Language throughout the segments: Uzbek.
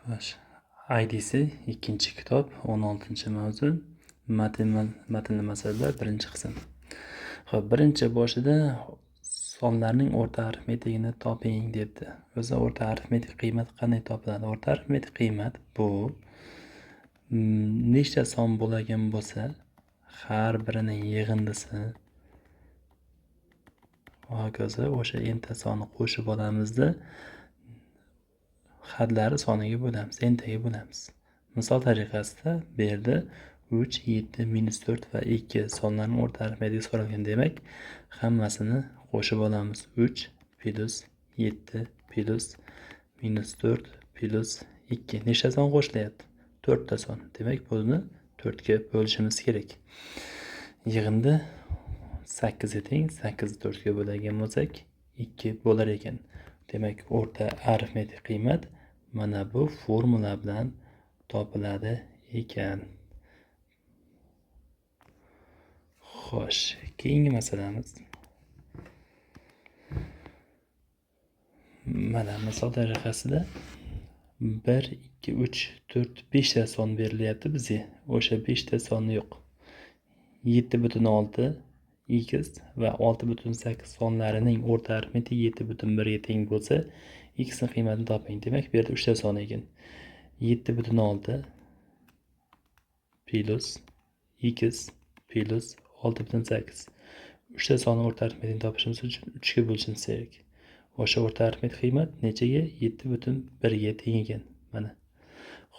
Xo'sh, IDC ikkinchi kitob, 16-mavzu, matnli masalalar, birinchi qism. Xo'p, birinchi boshida sonlarning o'rta arifmetikini toping debdi. O'zi o'rta arifmetik qiymat qanday topiladi? O'rta arifmetik qiymat bu nechta son bo'lgan bo'lsa, har birining yig'indisi va hokazo, o'sha n ta sonni qo'shib olamizda, hadlari soniga bo'lamiz, n taga bo'lamiz. Misol tariqasida bu yerda 3, 7, -4 va 2 sonlarning o'rta arifmetigi so'ralgan. Demak, hammasini qo'shib olamiz. 3 plus 7 plus -4 plus 2. Nechta son qo'shilyapti? 4 ta son. Demak, buni 4 ga bo'lishimiz kerak. Yig'indi 8 ga teng, 8 4 ga bo'ladigan bo'lsak, 2 bo'lar ekan. Demak, o'rta arifmetik qiymat mana bu formula bilan topiladi ekan. Xo'sh, keyingi masalamiz. Mana misol tariqasida 1, 2, 3, 4, 5 ta son berilyapti bizga. O'sha 5 ta soni yo'q. 7.6 x va 6.8 sonlarining o'rta arifmetigi 7.1 ga teng bo'lsa, x ning qiymatini toping. Demak, bu yerda 3 ta son ekan. 7.6 plus x plus 6.8. 3 ta sonni o'rta arifmetikini topishimiz uchun 3 ga bo'lishimiz kerak. O'sha o'rta arifmetik qiymat nechaga? 7.1 ga teng ekan. Mana.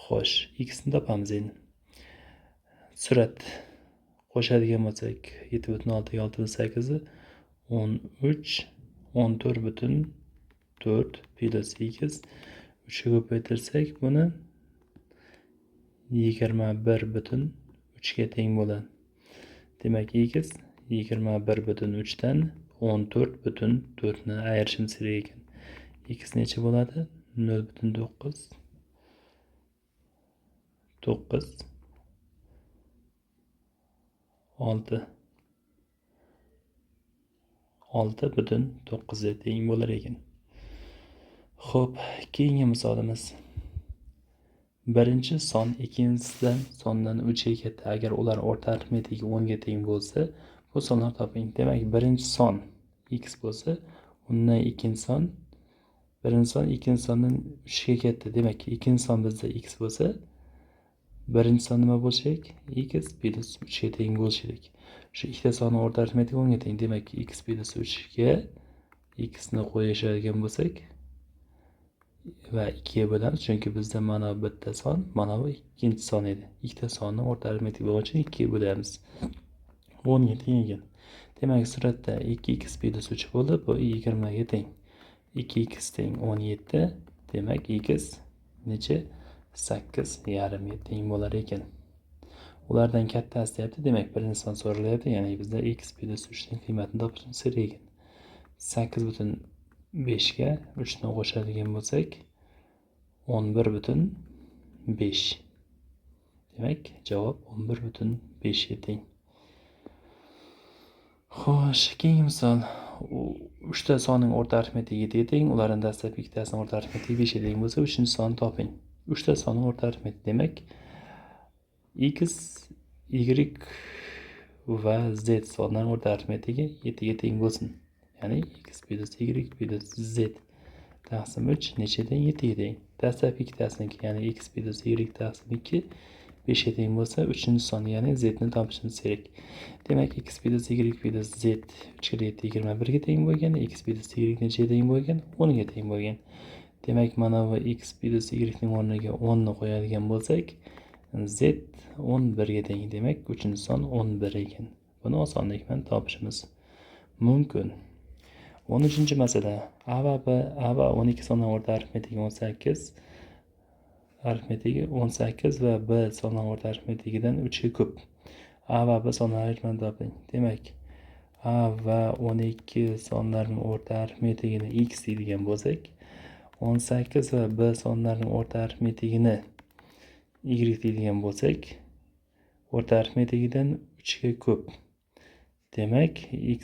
Xo'sh, x ni topamiz endi. Surat qo'shadigan bo'lsak, 7.6 ga 6.8 ni 13, 14.4 plus x 3 ga ko'paytirsak, buni 21.3 ga teng bo'ladi. Demak, x 21.3 dan 14.4 ni ayirishimiz kerak ekan. X necha bo'ladi? 0.9 9 6 6.9 ga teng bo'lar ekan. Xo'p, keyingi misolimiz. Birinchi son ikkinchisidan sondan 3 ga katta. Agar ular o'rta arifmetigi 10 ga teng bo'lsa, bu sonlarni toping. Demak, birinchi son x bo'lsa, undan ikkinchi son, birinchi son ikkinchi sondan 3 ga katta. Demak, ikkinchi son bizda x bo'lsa, birinchi son nima bo'lishi kerak? X plus 3 ga teng bo'lishi kerak. Shu ikkita sonni o'rta arifmetigi 10 ga teng. Demak, x plus 3 ga x ni qo'yishadigan bo'lsak va 2 ga bo'lamiz, chunki bizda mana bitta son, mana bu ikkinchi son edi. Ikkita sonni o'rta arifmetik bo'lgani uchun 2 ga bo'lamiz. 10 ga teng ekan. Demak, suratda 2x plus 3 bo'ldi, bu 20 ga teng. 2x teng 17, demak x necha? 8.5 ga teng bo'lar ekan. Ulardan kattasi deyapti, demak birinchi son so'ralyapti, ya'ni bizda x plus 3 ning qiymatini topishimiz kerak ekan. 8.5 ga 3 ni qo'shadigan bo'lsak, 11.5. Demak, javob 11.5 ga teng. Xo'sh, keyingi misol. 3 ta sonning o'rta arifmetigi 7 ga teng, ularning dastlabki ikkitasining o'rta arifmetigi 5 ga teng bo'lsa, uchinchi sonni toping. 3 ta sonning o'rta arifmetigi, demak, x, y va z sonlarining o'rta arifmetigi 7 ga teng bo'lsin. Ya'ni x plus y plus z taqsim 3 necha teng? 7 ga teng. Dastlabki ikkitasiniki, ya'ni x plus y taqsim 2 5 ga teng bo'lsa, uchinchi son, ya'ni z ni topishimiz kerak. Demak, x plus y plus z 3 ga 7 21 ga teng bo'lgan, x plus y nechaga teng bo'lgan? 10 ga teng bo'lgan. Demak, mana bu x plus y ning o'rniga 10 ni qo'yadigan bo'lsak, z 11 ga teng. Demak, uchinchi son 11 ekan. Buni osonlik bilan topishimiz mumkin. 13-masala. A va B, A va 12 sonlar o'rta arifmetigi 18, arifmetigi 18 va B sonlar o'rta arifmetigidan 3 ga ko'p. A va B sonlari ayirmani toping. Demak, A va 12 sonlarning o'rta arifmetigini x deydigan bo'lsak, 18 va B sonlarining o'rta arifmetigini y deydigan bo'lsak, o'rta arifmetigidan 3 ga ko'p. Demak,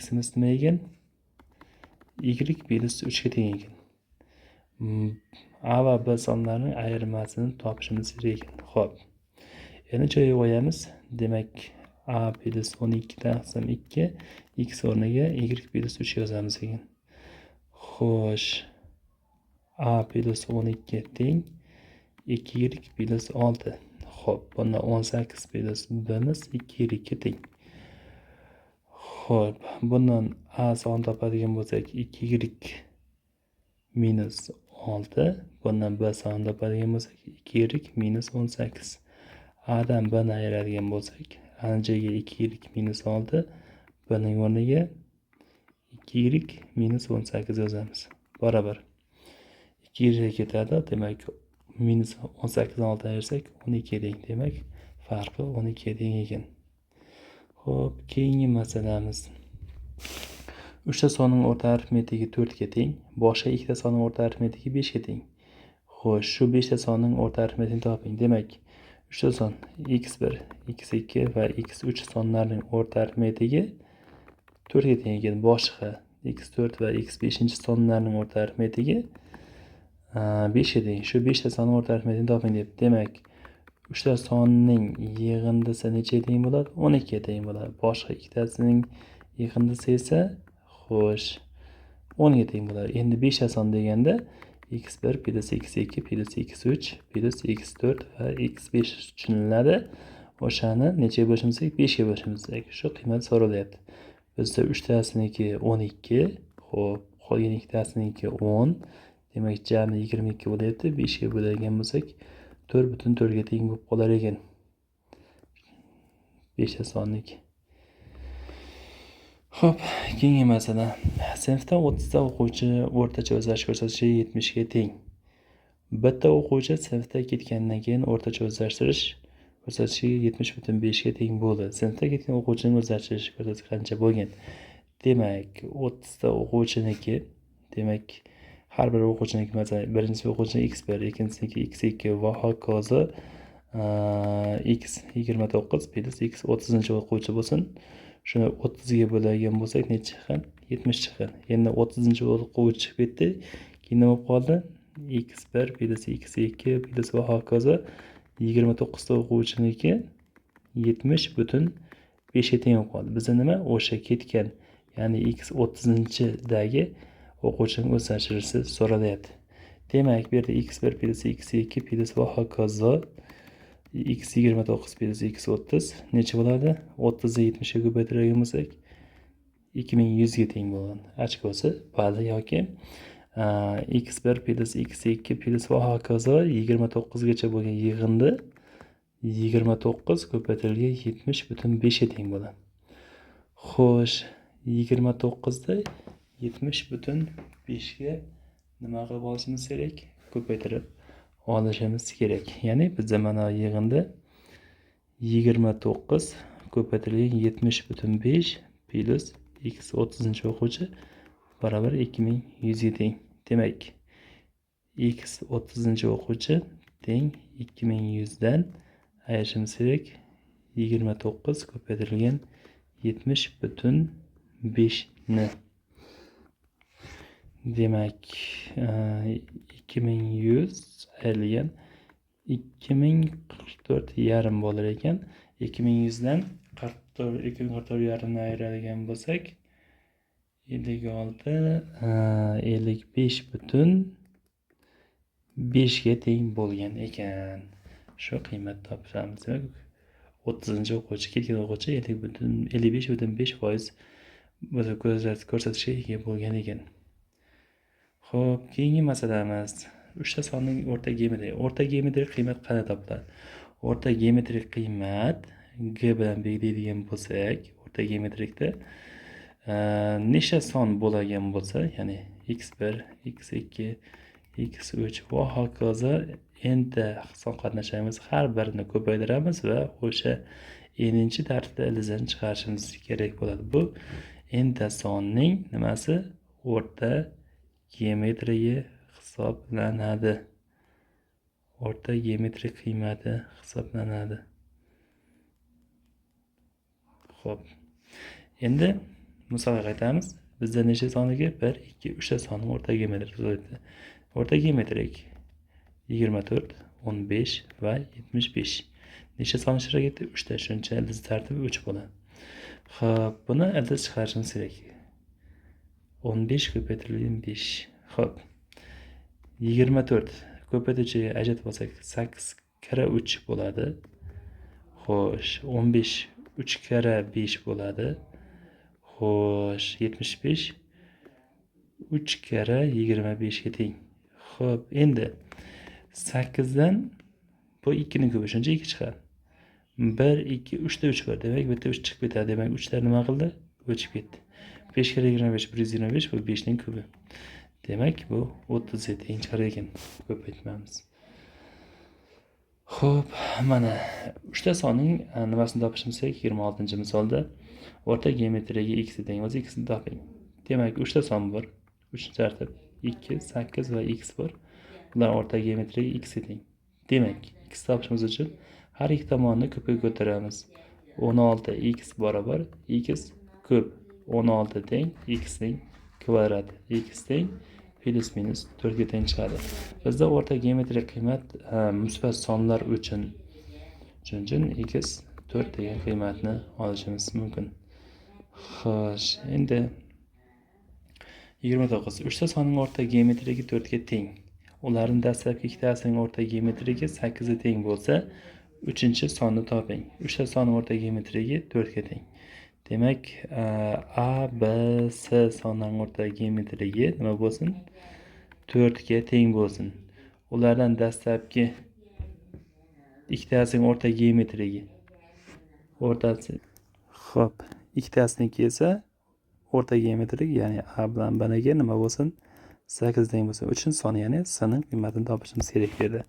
ximiz nima ekan? Y plus 3 ga teng ekan. A va B sonlarining ayirmasini topishimiz kerak ekan. Xo'p. Endi joyiga qo'yamiz. Demak, A plyus 12 taqsim 2, x o'rniga y plyus 3 yozamiz ekan. Xo'sh, A plyus 12 teng 2y plyus 6. Xo'p, bunda 18 plyus bimiz 2y ga teng. Xo'p, bundan A son topadigan bo'lsak 2y minus 6, bundan B son topadigan bo'lsak 2y minus 18. A dan B ni ayiradigan bo'lsak, A joyiga 2y minus 6, B ning o'rniga 2y minus 18 yozamiz. Barobar. 2y ketadi, demak minus 18 dan 6 ayirsak 12 teng. Demak, farqi 12 teng ekan. Xo'p, keyingi masalamiz. Uchta sonning o'rta arifmetigi 4 ga teng, boshqa ikkita sonning o'rta arifmetigi 5 ga teng. Xo'sh, shu 5 ta sonning o'rta arifmetigini toping. Demak, uchta son x1, x2 va x3 sonlarining o'rta arifmetigi 4 ga teng ekan. Boshqa x4 va x5 sonlarning o'rta arifmetigi 5 ga teng. Shu 5 ta sonning o'rta arifmetigini toping deb. Demak, uchta sonning yig'indisi nechaga teng bo'ladi? 12 ga teng bo'ladi. Boshqa ikkitasining yig'indisi esa, xo'sh, 10 ga teng bo'ladi. Endi 5 ta son deganda x1 plyus x2 plyus x3 plyus x4 va x5 tushuniladi. O'shani nechaga bo'lishimiz kerak? 5 ga bo'lishimiz kerak. Shu qiymat so'ralyapti. Bizda uchtasiniki 12, xo'p, qolgan ikkitasiniki 10. Demak, jami 22 bo'lyapti. 5 ga bo'ladigan bo'lsak, 4,4 ga teng bo'lib qolar ekan. 5 ta sonniki. Xo'p, keyingi masala. Sinfda 30 ta o'quvchi o'rtacha o'zlashtirish ko'rsatkichi 70 ga teng. Bitta o'quvchi sinfda ketgandan keyin o'rtacha o'zlashtirish ko'rsatkichi 70,5 ga teng bo'ldi. Sinfda ketgan o'quvchining o'zlashtirish ko'rsatkichi qancha bo'lgan? Demak, 30 ta o'quvchiniki, demak, har bir o'quvchiniki, masalan, birinchi o'quvchini x1, ikkinchiniki x2 va hokazo, x 29 plyus x 30 o'quvchi bo'lsin. Shuni 30 ga bo'ladigan bo'lsak, necha chiqqan? 70 chiqqan. Endi 30 o'quvchi chiqib ketdi. Keyin nima bo'lib qoldi? x1 plyus x2 plyus va hokazo 29 ta o'quvchiniki 70,5 ga teng bo'lib qoldi. Bizda nima? O'sha ketgan, ya'ni x 30-dagi o'quvchining o'zlashtirishi so'ralyapti. Demak, bu yerda x1 plyus x2 plyus va hokazo x 29 plyus x 30 necha bo'ladi? 30 ni 70 ga ko'paytiradigan bo'lsak, 2100 ga teng bo'ladi. Ochkosi, bali yoki x1 plyus x2 plyus va hokazo 29 gacha bo'lgan yig'indi 29 ko'paytirilgan 70,5 ga teng bo'ladi. Xo'sh, 29 ni 70,5 ga nima qilib olishimiz kerak? Ko'paytirib olishimiz kerak. Ya'ni bizda mana yig'indi 29 ko'paytirilgan 70,5 plyus x 30 o'quvchi barobar 2100 ga teng. Demak, x 30 o'quvchi teng 2100 dan ayirishimiz kerak 29 ko'paytirilgan 70,5 ni. Demak, 2100 ayrilgan 2044,5 bo'lar ekan. 2100 dan 44, 2044,5 ni ayiradigan bo'lsak, 56, 55,5 ga teng bo'lgan ekan. Shu qiymat topamiz. Demak, 30 o'quvchi, ketgan o'quvchi 55,5% ko'rsatkichga ega bo'lgan ekan. Xo'p, keyingi masalamiz. Uchta sonning o'rta geometrik. O'rta geometrik qiymat qanday topiladi? O'rta geometrik qiymat g bilan belgilaydigan bo'lsak, o'rta geometrikda nechta son bo'lgan bo'lsa, ya'ni x1, x2, x3 va hokazo n ta son qatnashamiz, har birini ko'paytiramiz va o'sha n-inchi tartibda ildizini chiqarishimiz kerak bo'ladi. Bu n ta sonning nimasi? O'rta geometrigi hisoblanadi. O'rta geometrik qiymati hisoblanadi. Xo'p. Endi misolga qaytamiz. Bizda necha sonligi? 1, 2, 3 ta sonning o'rta geometrik. O'rta geometrik 24, 15 va 75. Necha son ishtirok etdi? 3 ta. Shuning uchun ildiz tartibi 3 bo'ladi. Xo'p, buni ildiz chiqarishimiz kerak. 15 ko'paytirilgan 5. Xo'p. 24 ko'paytiruvchiga ajratib olsak 8 karra 3 bo'ladi. Xo'sh, 15 3 karra 5 bo'ladi. Xo'sh, 75 3 karra 25 ga teng. Xo'p, endi 8 dan bu 2 ning kubi, shuncha 2 chiqadi. 1 2 3 ta 3 bor. Demak, bitta 3 chiqib ketadi. Demak, 3 ta nima qildi? O'chib ketdi. 5 karra 25 125, bu 5 ning kubi. Demak, bu 30 ga teng chiqar ekan. Ko'paytmamiz. Xo'p, mana 3 ta sonning nimasini topishimiz kerak? 26-misolda o'rta geometriyaga x teng bo'lsa, x ni toping. Demak, 3 ta son bor. 3 tartib 2, 8 va x bor. Ular o'rta geometriyaga x teng. Demak, x topishimiz uchun har ikki tomonni ko'pga ko'taramiz. 16x barobar x ko'p 16 teng x ning kvadrati. X teng plyus minus 4 ga teng chiqadi. Bizda o'rta geometrik qiymat musbat sonlar uchun, shuning uchun x 4 degan qiymatni olishimiz mumkin. Xo'sh, endi 29. 3 ta sonning o'rta geometrigi 4 ga teng. Ularning dastlabki ikkitasining o'rta geometrigi 8 ga teng bo'lsa, 3-chi sonni toping. 3 ta sonning o'rta geometrigi 4 ga teng. Demak, A, B, C sonlarining o'rta geometrigi nima bo'lsin? 4 ga teng bo'lsin. Ulardan dastlabki ikkitasining o'rta geometrigi o'rtasi. Xo'p, ikkitasiniki esa o'rta geometrik, ya'ni A bilan B niki nima bo'lsin? 8 teng bo'lsin. 3-chi son, ya'ni C ning qiymatini topishimiz kerak bu yerda.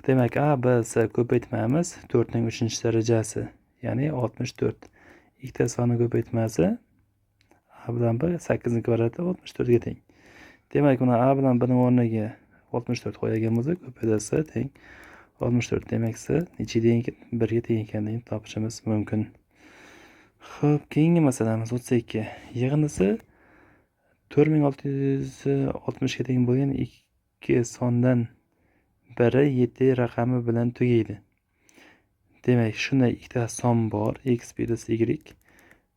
Demak, A, B, C ko'paytmamiz 4 ning 3-darajasi, ya'ni 64. Ikkita sonni ko'paytmasi A bilan B 8 ning kvadrati 64 ga teng. Demak, buni A bilan B ning o'rniga 64 qo'ygan bo'lsak, ko'paytsa C teng 64. Demak, C nechaga teng ekan? 1 ga teng ekanligini topishimiz mumkin. Xo'p, keyingi masalamiz 32. Yig'indisi 4660 ga teng bo'lgan ikki sondan biri 7 raqami bilan tugaydi. Demak, shunday ikkita son bor, x plyus y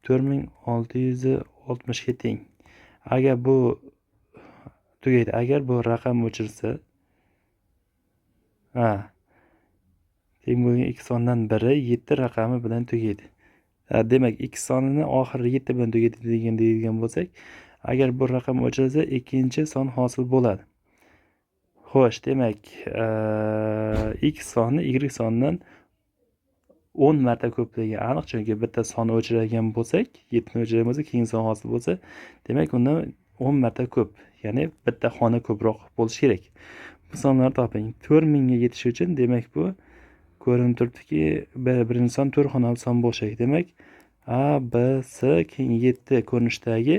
4660 ga teng. Agar bu tugaydi, agar bu raqam o'chirsa, teng bo'lgan ikki sondan biri 7 raqami bilan tugaydi. Demak, x sonini oxiri 7 bilan tugaydi degan bo'lsak, agar bu raqam o'chirilsa, ikkinchi son hosil bo'ladi. Xo'sh, demak, x soni y sonidan 10 marta ko'pligi aniq, chunki bitta sonni o'chiradigan bo'lsak, 7 ni o'chirgan bo'lsak, keyingi son hosil bo'lsa, demak, undan 10 marta ko'p, ya'ni bitta xona ko'proq bo'lishi kerak. Bu sonlarni toping. 4000 ga yetishi uchun, demak, bu ko'rinib turibdiki, birinchi son 4 xonali son bo'lishi kerak. Demak, A, B, C keyin 7 ko'rinishdagi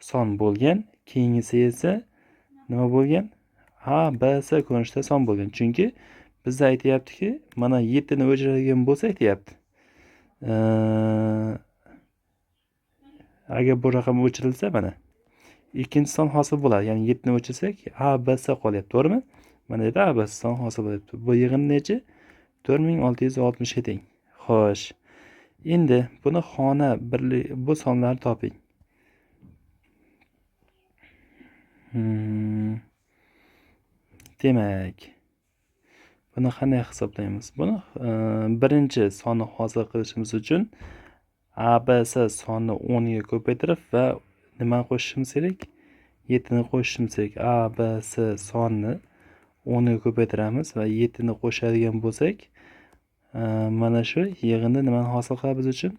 son bo'lgan, keyingisi esa nima bo'lgan? A, B, C ko'rinishda son bo'lgan. Chunki bizda aytyaptiki, mana 7 ni o'chiradigan bo'lsak deyapti. Agar bu raqam o'chirilsa, mana ikkinchi son hosil bo'ladi. Ya'ni 7 ni o'chirsak, A, B, C qolyapti, to'g'rimi? Mana yerda A, B, C son hosil bo'lyapti. Bu yig'in nechi? 4660 ga teng. Xo'sh. Endi buni xona birli bu sonlarni toping. Demak, buni qanday hisoblaymiz? Buni birinchi sonni hosil qilishimiz uchun A, B, C sonni 10 ga ko'paytirib va nimani qo'shishimiz kerak? 7 ni qo'shishimiz kerak. A, B, C sonni 10 ga ko'paytiramiz va 7 ni qo'shadigan bo'lsak, mana shu yig'indi nimani hosil qiladi biz uchun?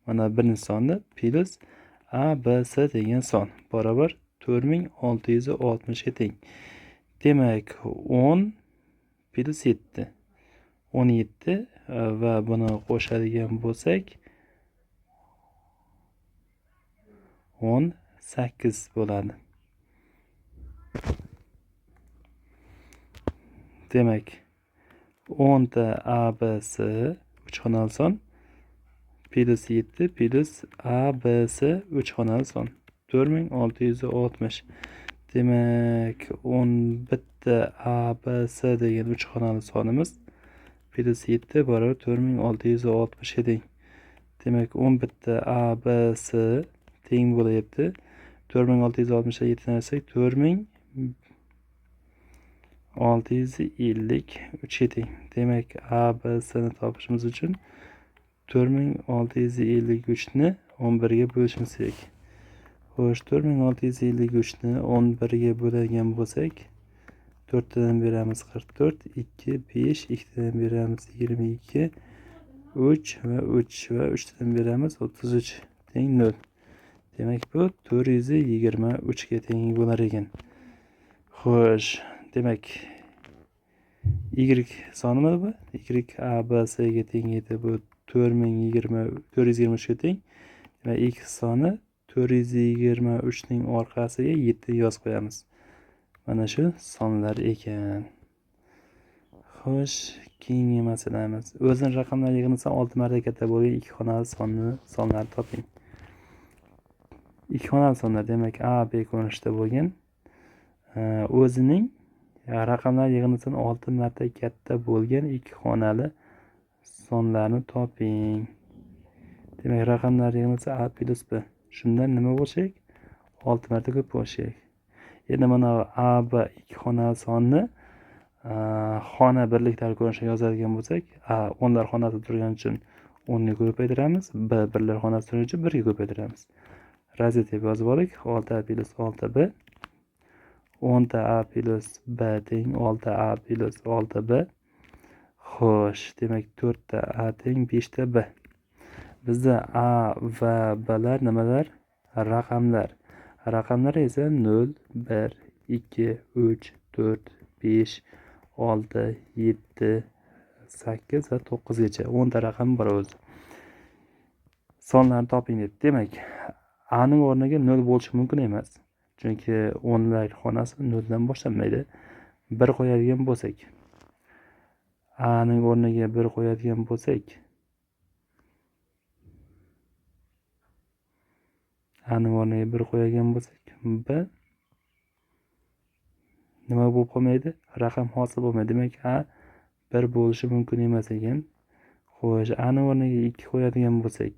Mana birinchi sonni plyus A, B, C degan son barobar 4660 ga teng. Demak, 10 plyus 7. 17 va buni qo'shadigan bo'lsak 18 bo'ladi. Demak, 10 ta A, B, C 3 xonali son plyus 7 plyus A, B, C 3 xonali son 4660. Demak, 11 ta A, B, C degan 3 xonali sonimiz plyus 7 barobar 4660 ga teng. Demak, 11 ta A, B, C teng bo'lyapti. 4660 ga 7 ni ayirsak 4653 ga teng. Demak, A, B, C ni topishimiz uchun 4653 ni 11 ga bo'lishimiz kerak. Xo'sh, 4653 ni 11 ga bo'ladigan bo'lsak, 4 tadan beramiz 44, 2, 5, 2 tadan beramiz 22, 3 va 3 va 3 tadan beramiz 33 teng 0. Demak, bu 423 ga teng bo'lar ekan. Xo'sh, demak, Y soni bu? Y A, B, C ga teng edi. Bu 423 ga teng. Demak, X soni 423 ning orqasiga 7 yozib qo'yamiz. Mana shu sonlar ekan. Xo'sh, keyingi masalamiz. O'zini raqamlar yig'indisi 6 marta katta bo'lgan ikki xonali sonlarni toping. Ikki xonali sonlar, demak, A, B ko'rinishida bo'lgan. O'zining raqamlar yig'indisidan 6 marta katta bo'lgan ikki xonali sonlarni toping. Demak, raqamlar yig'indisi A plyus B. Shundan nima bo'lishi kerak? 6 marta ko'p bo'lishi kerak. Endi mana A, B ikki xonali sonni xona birliklari ko'rinishida yozadigan bo'lsak, A o'nlar xonasida turgani uchun 10 ga ko'paytiramiz, B birlar xonasida turgani uchun 1 ga ko'paytiramiz. Razet deb yozib oldik. 6A plyus 6B. 10 ta A plyus B teng 6A plyus 6B. Xo'sh, demak 4 ta A teng 5 ta B. Bizda A va Blar nimalar? Raqamlar. Raqamlar esa 0, 1, 2, 3, 4, 5, 6, 7, 8 va 9 gacha 10 ta raqam bor o'zi. Sonlarni toping deb. Demak, A ning o'rniga 0 bo'lishi mumkin emas. Chunki o'nlar xonasi 0 dan boshlanmaydi. 1 qo'yadigan bo'lsak, A ning o'rniga 1 qo'yadigan bo'lsak, A ning o'rniga 1 qo'yadigan bo'lsak, B nima bo'lib qolmaydi? Raqam hosil bo'lmaydi. Demak, A 1 bo'lishi mumkin emas ekan. Xo'sh, A ning o'rniga 2 qo'yadigan bo'lsak,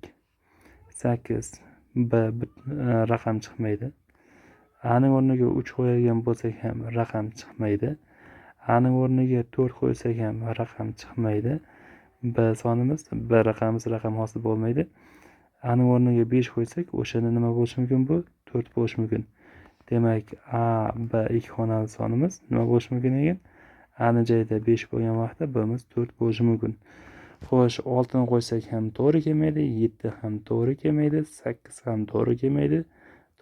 8, B raqam chiqmaydi. A ning o'rniga 3 qo'yadigan bo'lsak ham raqam chiqmaydi. A ning o'rniga 4 qo'ysak ham raqam chiqmaydi. B sonimiz, B raqamimiz raqam hosil bo'lmaydi. A ning o'rniga 5 qo'ysak, o'shanda nima bo'lishi mumkin bu? 4 bo'lishi mumkin. Demak, A, B ikki xonali sonimiz nima bo'lishi mumkin ekan? A ning joyida 5 bo'lgan vaqtda B'miz 4 bo'lishi mumkin. Xo'sh, 6 ni qo'ysak ham to'g'ri kelmaydi, 7 ham to'g'ri kelmaydi, 8 ham to'g'ri kelmaydi,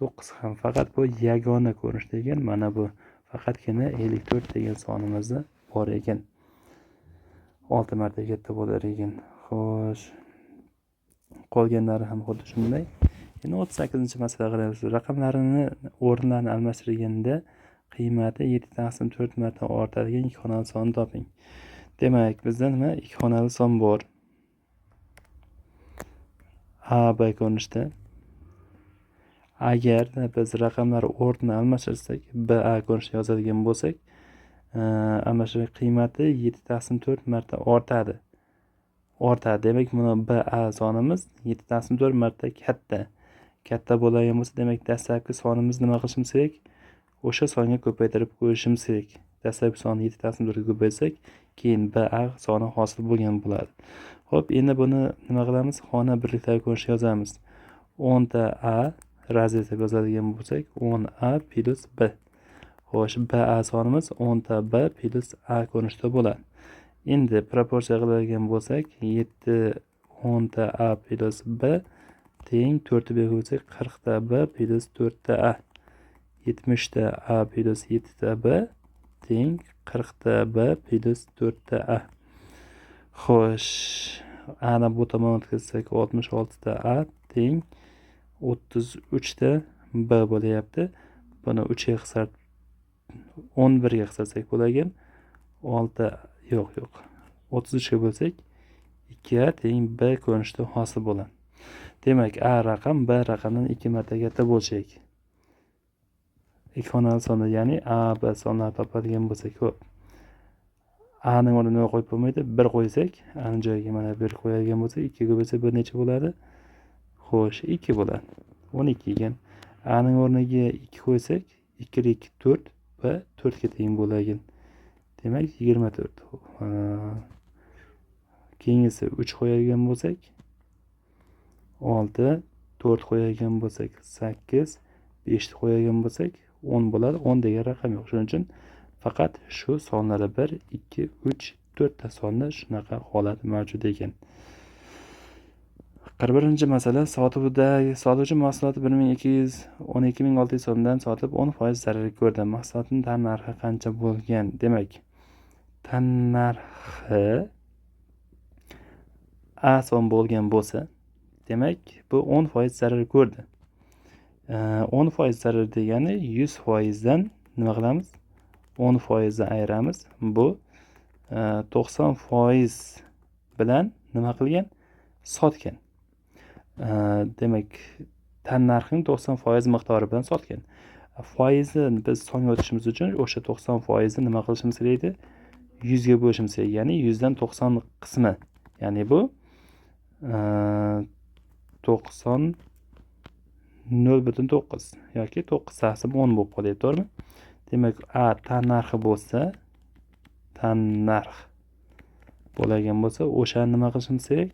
9 ham. Faqat bu yagona ko'rinishda ekan. Mana bu faqatgina 54 degan sonimizda bor ekan. 6 marta katta bo'lar ekan. Xo'sh, qolganlari ham xuddi shunday. Endi 38-masala qaraymiz. Raqamlarini o'rnlarini almashtirganda qiymati 7 taqsim 4 marta ortadigan ikki xonali sonni toping. Demak, bizda nima? Ikki xonali son bor. A, B ko'rinishda. Agar biz raqamlar o'rnini almashtirsak, B, A ko'rinishida yozadigan bo'lsak, almashtirgan qiymati 7 taqsim 4 marta ortadi. Ortadi. Demak, buni B, A sonimiz 7 taqsim 4 marta katta. Katta bo'ladigan bo'lsa, demak, dastlabki sonimiz nima qilishimiz kerak? O'sha songa ko'paytirib qo'yishimiz kerak. Dastlabki sonni 7 taqsim 4 ga ko'paytirsak, keyin B, A soni hosil bo'lgan bo'ladi. Xo'p, endi buni nima qilamiz? Xona birliklari ko'rinishida yozamiz. 10 ta A razet deb yozadigan bo'lsak, 10 A plyus B. Xo'sh, B A sonimiz 10 ta B plyus A ko'rinishida bo'ladi. Endi proporsiya qiladigan bo'lsak, 7 10 ta A plyus B teng 4 ta B qo'ysak 40 ta B plyus 4 ta A. 70 ta A plyus 7 ta B teng 40 ta B plyus 4 ta A. Xo'sh, A ni bu tomonga o'tkazsak 66 ta A teng 33 ta B bo'lyapti. Buni 3 ga qisqart, 11 ga qisqartsak bo'lar. 6 yo'q, yo'q. 33 ga bo'lsak 2 A teng B ko'rinishida hosil bo'ladi. Demak, A raqam B raqamdan 2 marta katta bo'lishi kerak. Ikki xonali sonda, ya'ni a, b sonlarini topadigan bo'lsak, xo'p. A ning o'rniga nima qo'yib bo'lmaydi? 1 qo'ysak, a ning joyiga mana 1 qo'yadigan bo'lsak, 2 ga bo'lsa 1 necha bo'ladi? Xo'sh, 2 bo'ladi. 12 ekan. A ning o'rniga 2 qo'ysak, 2 2 4 va 4 ga teng bo'ladi. Demak, 24. Keyingisi 3 qo'yadigan bo'lsak, 6, 4 qo'yadigan bo'lsak, 8, 5 qo'yadigan bo'lsak, 10 bo'ladi. 10 degan raqam yo'q. Shuning uchun faqat shu sonlarda 1, 2, 3, 4 ta sonda shunaqa holat mavjud ekan. 41-masala. Sotuvchi mahsulotni 122600 so'mdan sotib 10% zarar ko'rdi. Mahsulotning tan narxi qancha bo'lgan? Demak, tan narxi A so'm bo'lgan bo'lsa, demak, bu 10% zarar ko'rdi. 10% zarar degani 100% dan nima qilamiz? 10% ayiramiz. Bu 90% bilan nima qilgan? Sotgan. Demak, tan narxining 90% miqdori bilan sotgan. Foizni biz songa o'tishimiz uchun o'sha 90% nima qilishimiz kerak edi? 100 ga bo'lishimiz kerak. Ya'ni 100 dan 90 qismi. Ya'ni bu 90 0.9 yoki 9 taqsim 10 bo'lib qolyapti, to'g'rimi? Demak, A tan narxi bo'lsa, tan narx bo'ladigan bo'lsa, o'sha nima qilishimiz kerak?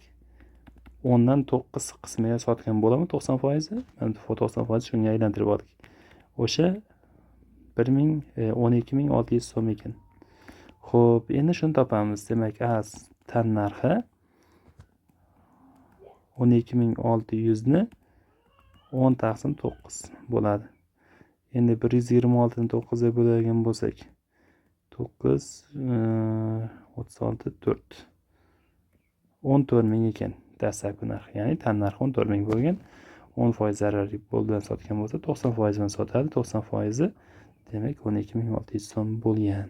10 dan 9 qismiga sotgan bo'ladimi 90%? Mana 90% shunga aylantirib oldik. O'sha 12600 so'm ekan. Xo'p, endi shuni topamiz. Demak, A tan narxi 12600 ni 10 taqsim 9 bo'ladi. Endi 126 ni 9 ga bo'ladigan bo'lsak, 9 36 4 14000 ekan dastlabki narx. Ya'ni tan narxi 14000 bo'lgan. 10% zarar bilan sotgan bo'lsa, 90% bilan sotadi. 90% demak 12600 so'm bo'lgan.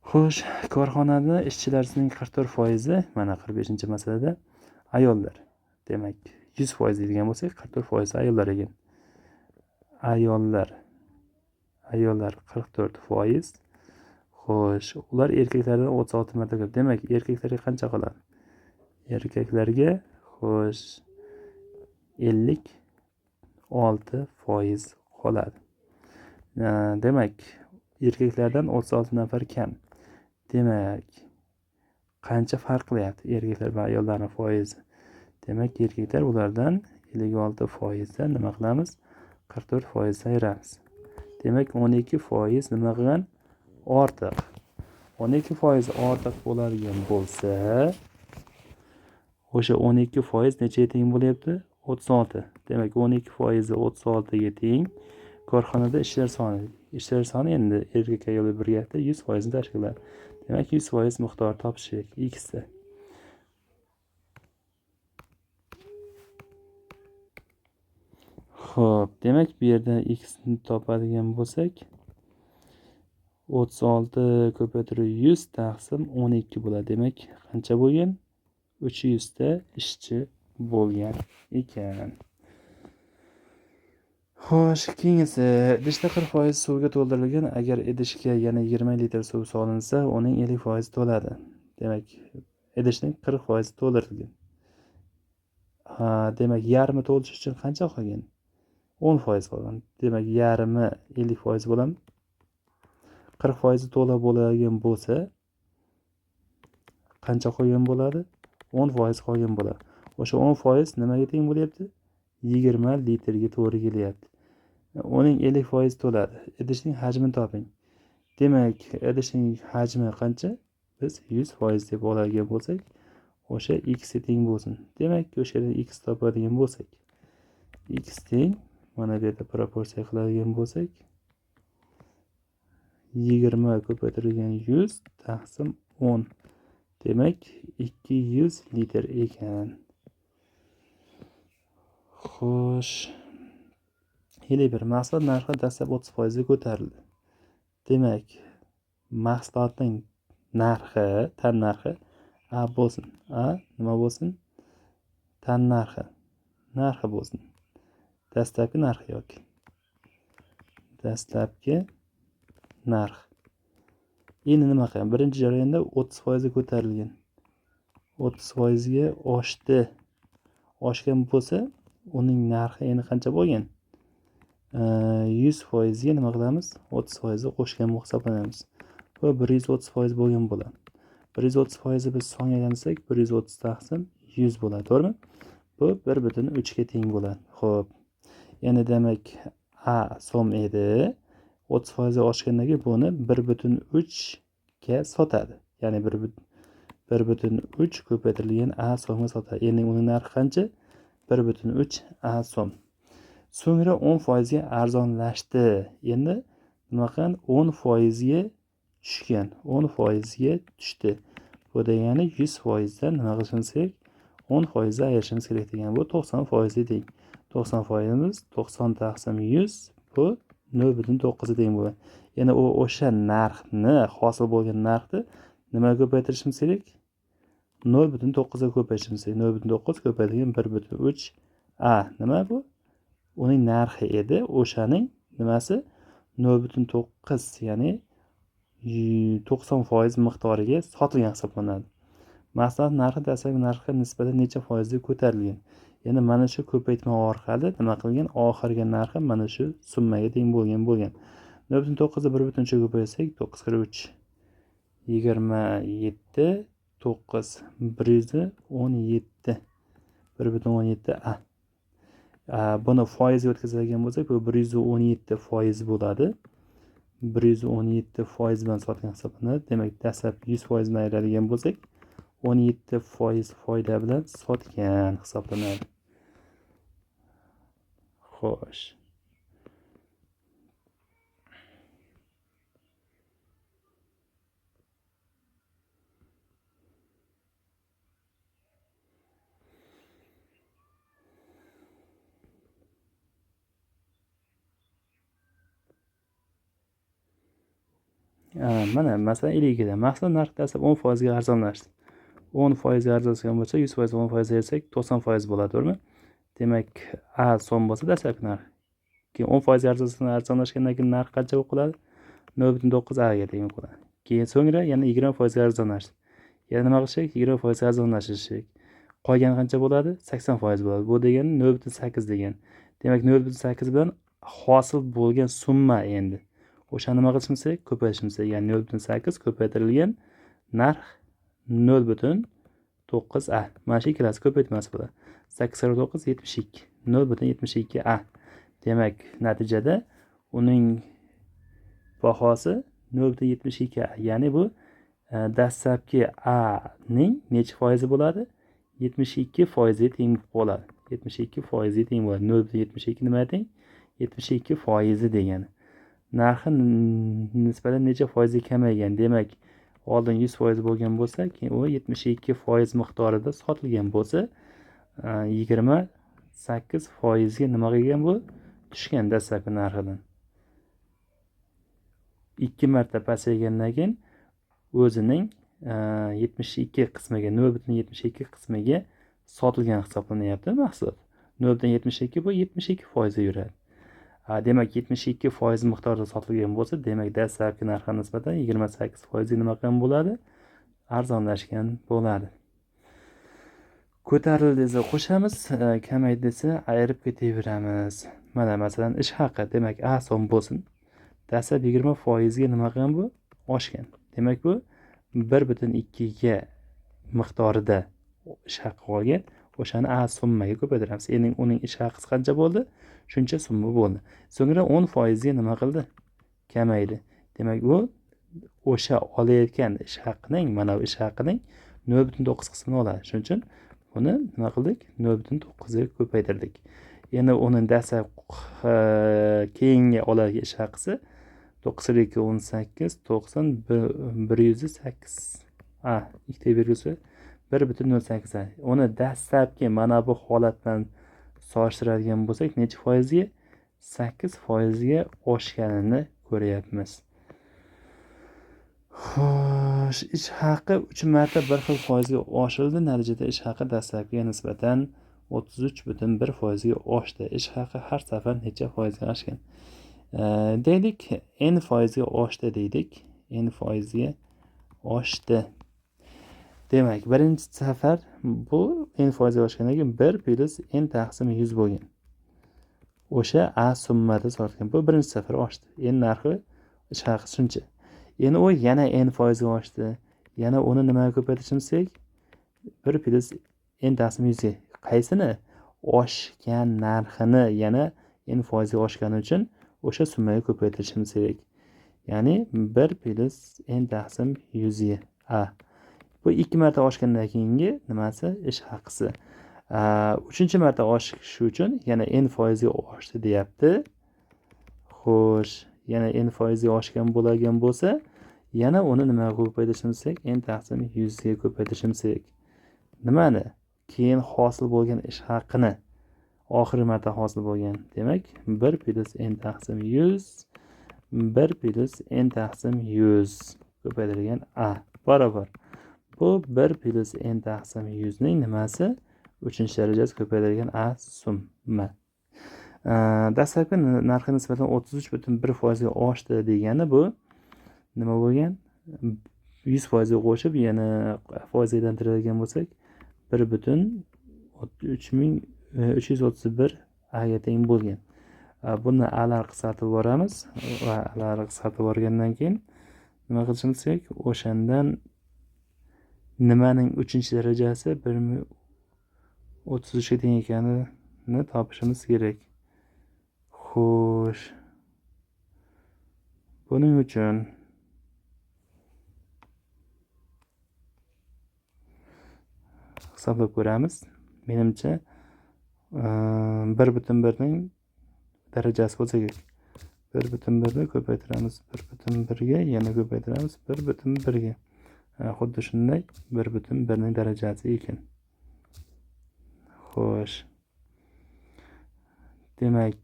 Xo'sh, korxonada ishchilarning 44% mana 45-masalada ayollar. Demak, 100% deydigan bo'lsak, 44% ayollar ekan. Ayollar 44%. Xo'sh, ular erkaklardan 36 marta ko'p. Demak, erkaklarga qancha qoladi? Erkaklarga xo'sh 56% qoladi. Demak, erkaklardan 36 nafar kam. Demak, qancha farq qilyapti erkaklar va ayollarning foizi? Demak, erkaklar ulardan 56% dan nima qilamiz? 44% ayiramiz. Demak, 12% nima qilgan? Ortiq. 12% ortiq bo'ladigan bo'lsa, o'sha 12% nechaga teng bo'lyapti? 36. Demak, 12% 36 ga teng. Korxonada ishchilar soni. Ishchilar soni endi erkak ayollar birgalikda 100% tashkil qiladi. Demak, 100% miqdor topish kerak x da. Xo'p, demak, bu yerda x ni topadigan bo'lsak, 36 ko'paytirib 100 taqsim 12 bo'ladi. Demak, qancha bo'lgan? 300 ta ishchi bo'lgan ekan. Xo'sh, keyingisi idishda 40% suvga to'ldirilgan. Agar idishga yana 20 litr suv solinsa, uning 50% to'ladi. Demak, idishning 40% to'ldirilgan. Ha, demak, yarmi to'lishi uchun qancha qolgan? 10% qolgan. Demak, yarmi 50% bo'ladimi? 40% to'la bo'ladigan bo'lsa, qancha qolgan bo'ladi? 10% qolgan bo'ladi. O'sha 10% nimaga teng bo'lyapti? 20 litrga to'g'ri kelyapti. Uning 50% to'ladi. Idishning hajmini toping. Demak, idishning hajmi qancha? Biz 100% deb oladigan bo'lsak, o'sha x ga teng bo'lsin. Demak, o'sha yerdan x topadigan bo'lsak, x teng, mana bu yerda proporsiya qiladigan bo'lsak, 20 ko'paytirilgan 100 taqsim 10. Demak, 200 litr ekan. Xo'sh, 51 mahsulot narxi dastlab 30% ga ko'tarildi. Demak, mahsulotning narxi, tan narxi A bo'lsin. A nima bo'lsin? Tan narxi. Narxi bo'lsin. Dastlabki narxi yoki. Dastlabki narx. Endi nima qilgan? Birinchi jarayonda 30% ga ko'tarilgan. 30% ga oshdi. Oshgan bo'lsa, uning narxi endi qancha bo'lgan? 100% ga nima qilamiz? 30% qo'shgan bo'lib hisoblanamiz. Bu 130% bo'lgan bo'ladi. 130% biz songa aylansak, 130 taqsim 100 bo'ladi, to'g'rimi? Bu 1,3 ga teng bo'ladi. Xo'p. Endi demak A so'm edi. 30% oshgandan keyin buni 1,3 ga sotadi. Ya'ni 1,3 ko'paytirilgan A so'mga sotadi. Endi uning narxi qancha? 1,3 A so'm. So'ngra 10% ga arzonlashdi. Endi nima qilgan? 10% ga tushgan. 10% ga tushdi. Bu degani 100% dan nima qilishimiz kerak? 10% ga ayirishimiz kerak degan. Bu 90% ga teng. 90%imiz 90 taqsim 100 bu 0,9 ga teng bo'ladi. Ya'ni u o'sha narxni, hosil bo'lgan narxni nimaga ko'paytirishimiz kerak? 0,9 ga ko'paytirishimiz kerak. 0,9 ko'paytirilgan 1,3 A nima bu? Uning narxi edi. O'shaning nimasi 0,9, ya'ni 90% miqdoriga sotilgan hisoblanadi. Mahsulot narxi dastlabki narxga nisbatan necha foizga ko'tarilgan? Ya'ni mana shu ko'paytma orqali nima qilgan? Oxirgi narxi mana shu summaga teng bo'lgan. 0,9 ni 1,3 ga ko'paytirsak, 9 43 27 9 117 1,17 A. Buni foizga o'tkazadigan bo'lsak, bu 117% bo'ladi. 117% bilan sotgan hisoblanadi. Demak, dastlab 100% dan ayiradigan bo'lsak, 17% foyda bilan sotgan hisoblanadi. Xo'sh. Mana masalan 52 da mahsulot narxi dastlab 10% ga arzonlashdi. 10% ga arzonlashgan bo'lsa, 100% 10% ayirsak 90% bo'ladi, to'g'rimi? Demak, A so'm bo'lsa dastlabki narx. Keyin 10% ga arzonlashgandan keyin narx qancha bo'lib qoladi? 0,9 A ga teng bo'ladi. Keyin so'ngra yana 20% ga arzonlashdi. Yana nima qilish kerak? 20% ga arzonlashish kerak. Qolgani qancha bo'ladi? 80% bo'ladi. Bu degani 0,8 degan. Demak, 0,8 bilan hosil bo'lgan summa endi. O'sha nima qilishimiz kerak? Ko'paytirishimiz kerak. Ya'ni 0,8 ko'paytirilgan narx 0,9 A. Mana shu ikkalasi ko'paytmasi bo'ladi. 8,9 72. 0,72 A. Demak, natijada uning bahosi 0,72 A. Ya'ni bu dastlabki A ning necha foizi bo'ladi? 72% ga teng bo'ladi. 72% ga teng bo'ladi. 0,72 nimaga teng? 72% degani. Narxi nisbatan necha foizga kamaygan? Demak, oldin 100% bo'lgan bo'lsa, keyin u 72% miqdorida sotilgan bo'lsa, 28% ga nima qilgan bu? Tushgan dastlabki narxidan. 2 marta pasaygandan keyin o'zining 72 qismiga, 0,72 qismiga sotilgan hisoblanyapti mahsulot. 0,72 bu 72% ga yuradi. Demak, 72% miqdorida sotilgan bo'lsa, demak, dastlabki narxga nisbatan 28% ga nima qilgan bo'ladi? Arzonlashgan bo'ladi. Ko'tarildi desa qo'shamiz, kamaydi desa ayirib ketaveramiz. Mana masalan ish haqi, demak A so'm bo'lsin. Dastlab 20% ga nima qilgan bu? Oshgan. Demak, bu 1,2 ga miqdorida ish haqi olgan. O'shani A summaga ko'paytiramiz. Endi uning ish haqisi qancha bo'ldi? Shuncha summa bo'ldi. So'ngra 10% ga nima qildi? Kamaydi. Demak, u o'sha olayotgan ish haqining, mana bu ish haqining 0,9 qismini oladi. Shuning uchun buni nima qildik? 0,9 ga ko'paytirdik. Endi uning dastlab keyingi oladigan ish haqisi 9,2 18 90 108 A ikkita belgisi 1,08. Uni dastlabki mana bu holat bilan solishtiradigan bo'lsak, necha foizga? 8% ga oshganini ko'ryapmiz. Xo'sh, ish haqi 3 marta bir xil foizga oshirildi. Natijada ish haqi dastlabkiga nisbatan 33,1% ga oshdi. Ish haqi har safar necha foizga oshgan? Deylik, n foizga oshdi deydik. N foizga oshdi. Demak, birinchi safar bu n foizga oshgandan keyin 1 plyus n taqsim 100 bo'lgan. O'sha a summada sotgan. Bu birinchi safar oshdi. N narxi ish haqi shuncha. Endi u yana n foizga oshdi. Yana uni nimaga ko'paytirishimiz kerak? 1 plyus n taqsim 100 ga. Qaysini? Oshgan narxini yana n foizga oshgani uchun o'sha summaga ko'paytirishimiz kerak. Ya'ni 1 plyus n taqsim 100 ga a. Bu 2 marta oshgandan keyingi nimasi? Ish haqisi. 3-chi marta oshishi uchun yana n foizga oshdi deyapti. Xo'sh, yana n foizga oshgan bo'ladigan bo'lsa, yana uni nimaga ko'paytirishimiz kerak? N taqsim 100 ga ko'paytirishimiz kerak. Nimani? Keyin hosil bo'lgan ish haqini. Oxirgi marta hosil bo'lgan. Demak, 1 plyus n taqsim 100, 1 plyus n taqsim 100 ko'paytirilgan a barobar. Bu 1 plyus n taqsim 100 ning nimasi? 3-darajasi ko'paytirilgan a summa. Dastlabki narxi nisbatan 33,1% ga oshdi degani bu nima bo'lgan? 100% ga qo'shib yana foizga aylantiradigan bo'lsak, 1,331 a ga teng bo'lgan. Buni alar qisqartirib boramiz va alar qisqartirib borgandan keyin nima qilishimiz kerak? O'shandan nimaning 3-darajasi 1,033 ga teng ekanini topishimiz kerak. Xo'sh, buning uchun hisoblab ko'ramiz. Menimcha 1,1 ning darajasi bo'lsa kerak. 1,1 ni ko'paytiramiz 1,1 ga, yana ko'paytiramiz 1,1 ga. Xuddi shunday 1,1 ning darajasi ekan. Xo'sh. Demak,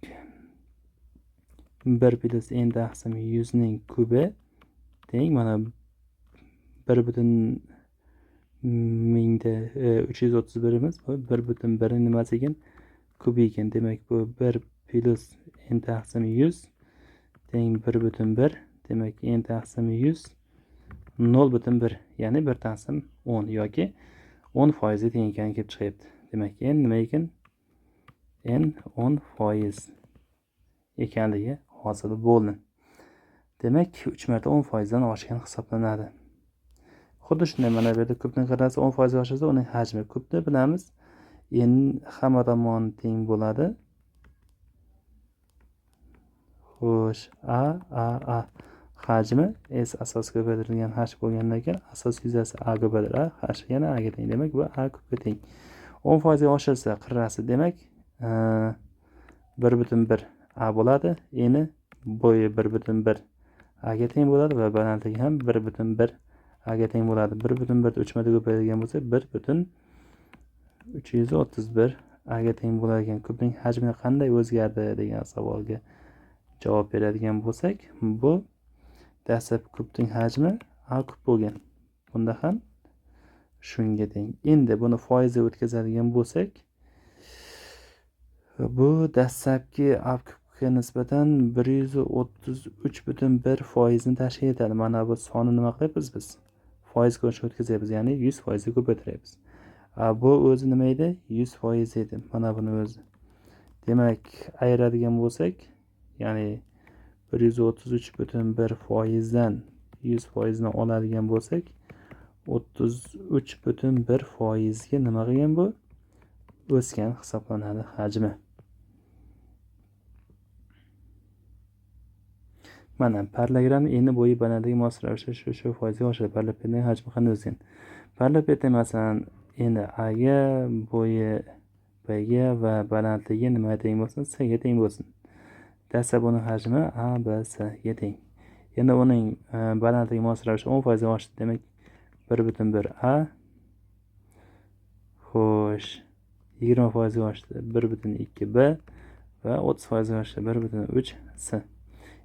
1 plyus n taqsim 100 ning kubi teng mana 1,331 imiz bu 1,1 ning nimasi ekan? Kubi ekan. Demak, bu 1 plyus n taqsim 100 teng 1,1. Demak, n taqsim 100 0,1, ya'ni 1 taqsim 10 yoki 10% ga teng ekani kelib chiqyapti. Demak, n nima ekan? N 10% ekanligi hosil bo'ldi. Demak, 3 marta 10% dan oshgan hisoblanadi. Xuddi shunday mana bu yerda kubning qirrasi 10% ga oshsa, uning hajmi kubni bilamiz. N hamma tomon teng bo'ladi. Xo'sh, a a a hajmi s asos ko'paytirilgan h bo'lgandan keyin asos yuzasi a ko'paytiriladi, a h yana a ga teng. Demak, bu a kubga teng. 10% ga oshirsa qirrasi, demak, 1,1 a bo'ladi. Eni bo'yi 1,1 a ga teng bo'ladi va balandligi ham 1,1 a ga teng bo'ladi. 1,1 3 marta ko'paytirgan bo'lsa, 1,331 a ga teng bo'lar ekan. Kubning hajmi qanday o'zgardi degan savolga javob beradigan bo'lsak, bu dastlab kubning hajmi a kub bo'lgan. Bunda ham shunga teng. Endi buni foizga o'tkazadigan bo'lsak, bu dastlabki a kubga nisbatan 133,1% ni tashkil etadi. Mana bu sonni nima qilyapmiz biz? Foiz ko'rinishga o'tkazyapmiz, ya'ni 100% ga ko'paytiryapmiz. Bu o'zi nima edi? 100% edi. Mana buni o'zi. Demak, ayiradigan bo'lsak, ya'ni 133,1% dan 100% ni oladigan bo'lsak, 33,1% ga nima qilgan bu? O'sgan hisoblanadi hajmi. Mana parallelogram eni bo'yi balandligi mos ravishda shu foizga oshadi. Parallelepipedning hajmi qanday o'sgan? Parallelepipedda masalan eni a ga, bo'yi b ga va balandligi nimaga teng bo'lsin? C ga teng bo'lsin. Dastlab uning hajmi a b c ga teng. Endi uning balandligi mos ravishda 10% ga oshdi. Demak, 1,1 a. Xo'sh, 20% ga oshdi 1,2 b va 30% ga oshdi 1,3 c.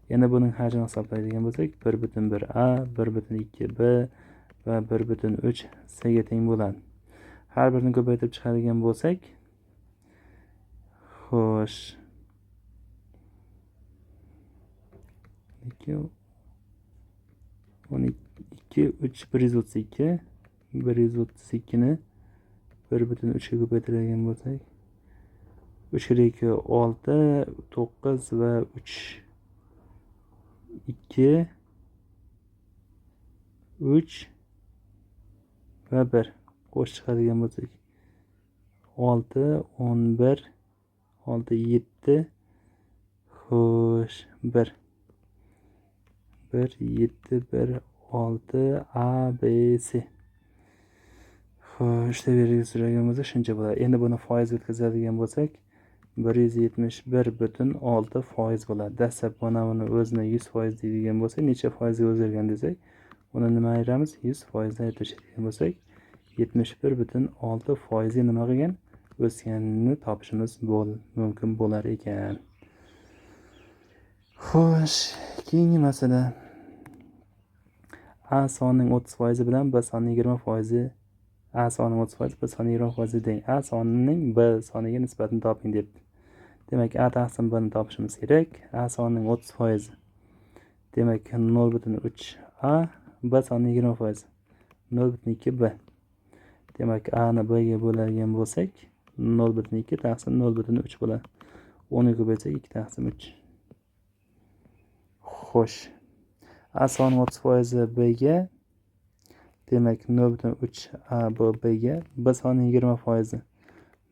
Yana buning hajmini hisoblaydigan bo'lsak, 1,1 a, 1,2 b va 1,3 c ga teng bo'ladi. Har birini ko'paytirib chiqadigan bo'lsak, xo'sh, 2 12 3 132 132 ni 1.3 ga ko'paytiradigan bo'lsak 3 kere 2 6 9 va 3 2 3 va 1 qo'shib chiqadigan bo'lsak 6 11 6 7 xo'sh 1 1 7 1 6 A B C. Xo'sh, uchta belgi so'ragan bo'lsa shuncha bo'ladi. Endi buni foiz o'tkazadigan bo'lsak 171.6% bo'ladi. Dastlab mana buni o'zini 100% deydigan bo'lsak, necha foizga o'zgargan desak, uni nima ayiramiz? 100% dan ayiradigan bo'lsak, 71.6% ga nima qilgan? O'sganini topishimiz mumkin bo'lar ekan. Xo'sh, keyingi masala. A sonining 30% bilan B sonining 20%, A sonining 30% B sonining 20% teng. A sonining B soniga nisbatini toping debdi. Demak, A taqsim B ni topishimiz kerak. A sonining 30%. Demak, 0.3 A, B sonining 20%. 0.2 B. Demak, A ni B ga bo'ladigan bo'lsak, 0.2 taqsim 0.3 bo'ladi. 10 ga ko'paytsak 2 taqsim 3. Xo'sh. A sonining 30% B ga, demak 0.3 A B B ga, B sonining 20%